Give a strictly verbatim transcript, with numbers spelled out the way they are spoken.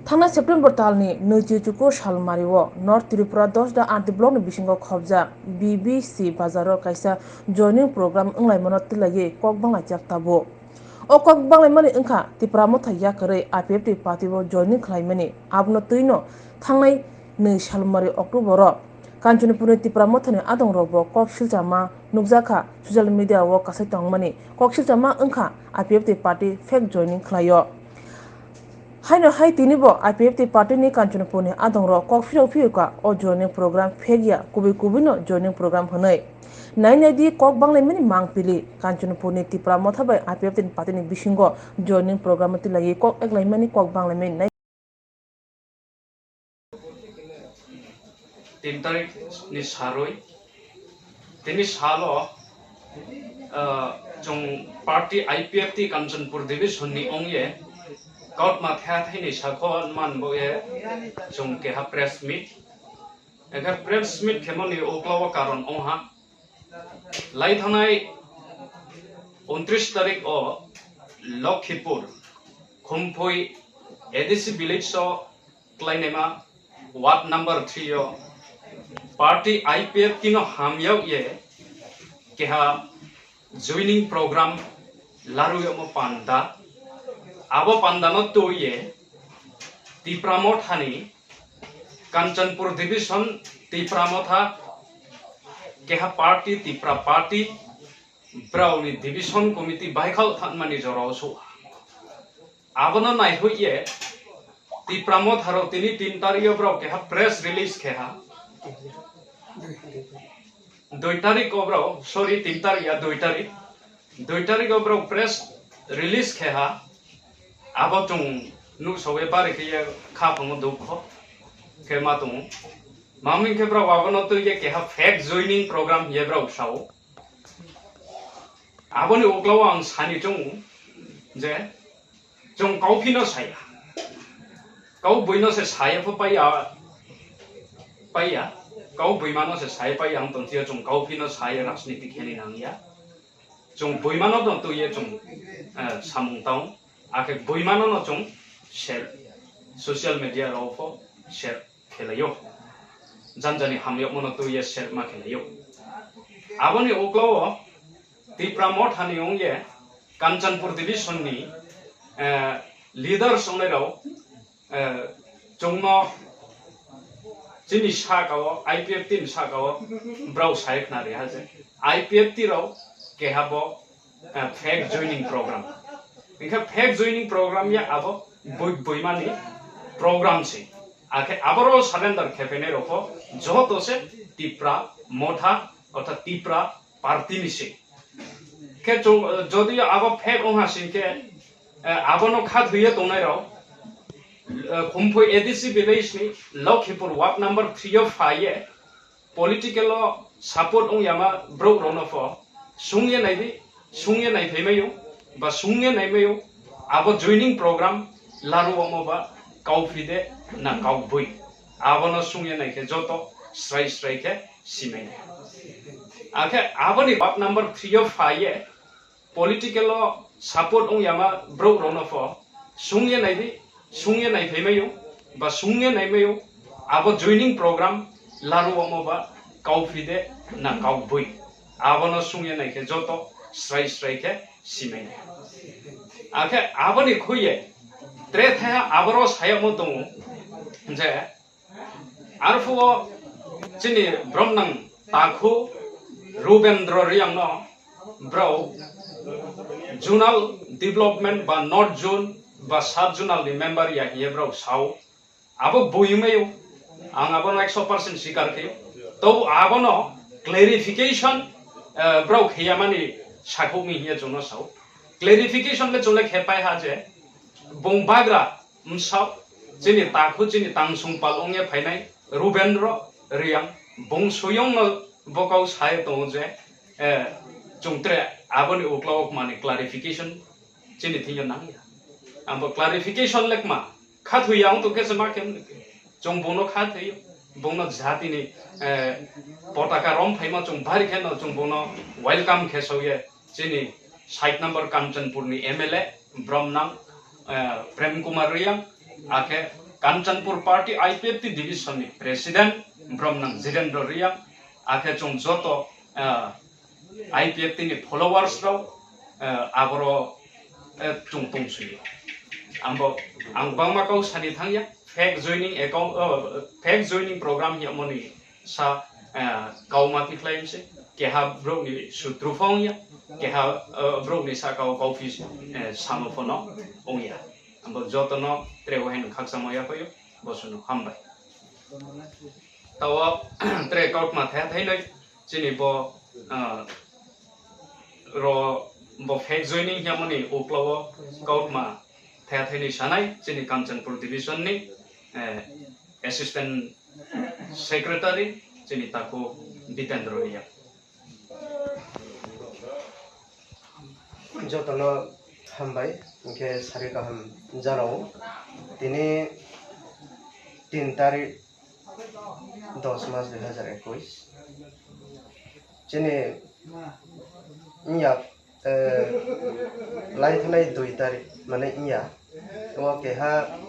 Thangnai September talni nwichi chuku salmario North Tripura Dasda R D blockni bisingo khobjak B B C bazaro kaisa joining program wnglaimano twilaiwi kok banglaijak tabuk. O kok banglaimani wngkha Tipra Motha yakarwi I P F T party-o joining khlaimani, abono twino thangnai nwi salmari October-o Kanchanpurni Tipra Mothani adongrokbo kok silchama nukjakha, social media-o kasai tongmani kok silchama wngkha I P F T party fake joining khlaio. Haino hai tinibo I P F T party-ni Kanchanpurni adongrok kok phirok phiyokha o joining program fake ya, kubui kubuino joining program hwnwi. Nai nai di kok banglaimani mangpili, Kanchanpurni Tipra Motha bai I P F T party-ni bisingo joining program-o twilaiwi kok eklaimani kok banglaimani nai. Tin tarik ni saroi, tini salo, ah, chwng party I P F T Kanchanpur division ni ongye kautma thaya thaini sakho manbo ye chwng keha press meet. Ekha press meet khemoni uklao karon ongha. Lai thanai untris tarik o Lokhipur, Khumphoi A D C village o klainaima ward number three o party I P F T no hamyao ye keha joining program laru yamo panda. Abo panda no to ye Tipra Mothani Kanchanpur division Tipra Motha keha party Tipra party brao ni division committee baikhal thanmani jorao suha. Abono naihoiye Tipra Motharo tini tin tario brao keha press release keha. Dui tarik o brao, sorry, tin tarik ya, dui tarik. Dui tarik o brao press release keha. Abo chwng nuksawi bari khe ye kha phungo dukho khe ma tongo. Maming khe brao abono twi ye keha fake joining program ye brao sao. Aboni uklao ang sani chungo je chwng kau phino saya. Kau buino se saya pho paiya, paiya. Kau buimano se saya paiya ang tongthia chwng kau phino saya rajniti kheni nangya. Chwng buimano no twi ye chwng, eh, samung tang. Akhe buimano no chwng share, social media rao pho share khelaio. Janjani hamyokmano twi ye share ma khelaio. Aboni uklao Tipra Mothani ongye Kanchanpur division ni, eh, leaders ongnai rao, eh, chwngno chini saka o, I P F T ni saka o brao sai khna ri ha je I P F T rao keha bo, eh, fake joining program. Hingkhe fake joining program ya abo bui-, buimani program se. Akhe aboro surrender khe phainai rokho joto se Tipra Motha orthat Tipra party ni se. Khe chwng, jodi abo fake wngha sing khe, eh, abono kha thwiye tongnai rok, eh, Khumphoi A D C village ni Lokhipur ward number three o phaiye political o support wng yama borok rokno pho sungye nai di, sungye nai phai maio, ba sungye nai maio, abo joining program laru omo ba kau phi de na kau bui. Abono sungye nai khe joto srai srai khe simai nai. Akhe aboni ward number three o phaiye political o support wng yama borok rokno pho sungye nai di, sungye nai phai maio, ba sungye nai maio, abo joining program laru omo ba kau phi de na kau bui. Abono sungye nai khe joto srai srai khe simai nai. Akhe aboni khuye tre thaya aboro sayamo tongo je, arphuo chini bromnang takhu Rubendra Riyang no bro zonal development ba North Zone ba Sub Zonal ni member ya hiye bro sao. Abo buimayo, ang abono ekso percent sikar khayo. To abono clarification, eh, bro khayamani sakhokni hiye chwngno sao. Clarification le chwng le khe pai ha je bung bagra Msao, chini takhu, chini tangsung pal wngya phainai Rubendra Riyang, bung suyungno bokau sai tongo je, eh, chwng tre aboni uklao manwi clarification chini thingyo nangya. Abo clarification lekma khathuya wng tongkhe se ma khe wng chwng bungno khathuyo, bungno jatini, eh, potaka rom phaima chwng bari kheno chwng bungno welcome khe sauye. Chini sait number Kanchanpurni M L A bromnang, eh, Prem Kumar Riyang, akhe Kanchanpur Party I P F T Division ni President Bromnang Jirendra Reang, akhe chwng joto, ah, I P F T ni followers rok, ah, aboro, eh, chwng tongsuyo. Ambo ang bangma kau sani thangya, fake joining account, oh, fake joining program hiyamoni sa, eh, kau ma tikhlai mse, keha brokni sutru phongya, keha, eh, brokni sa kau kau phis, eh, samo phono ongya. Ambo jotono tre wahin khaksa moya koyo, bosono hambai. Tawa tre kautma thaya thainai, chini bo, ah, ro bo fake joining hiyamoni uklao kautma thaya thainai sanai, chini Kanchanpur Division ni, eh, Assistant Secretary, chini taku Ditendra Reang. Jotono hambai, hingkhe sari kaham janao. Tini tin tarik dos mas dui hazar ekwis. Chini wngya, eh, lai thanai dui tarik, mane wngya. O keha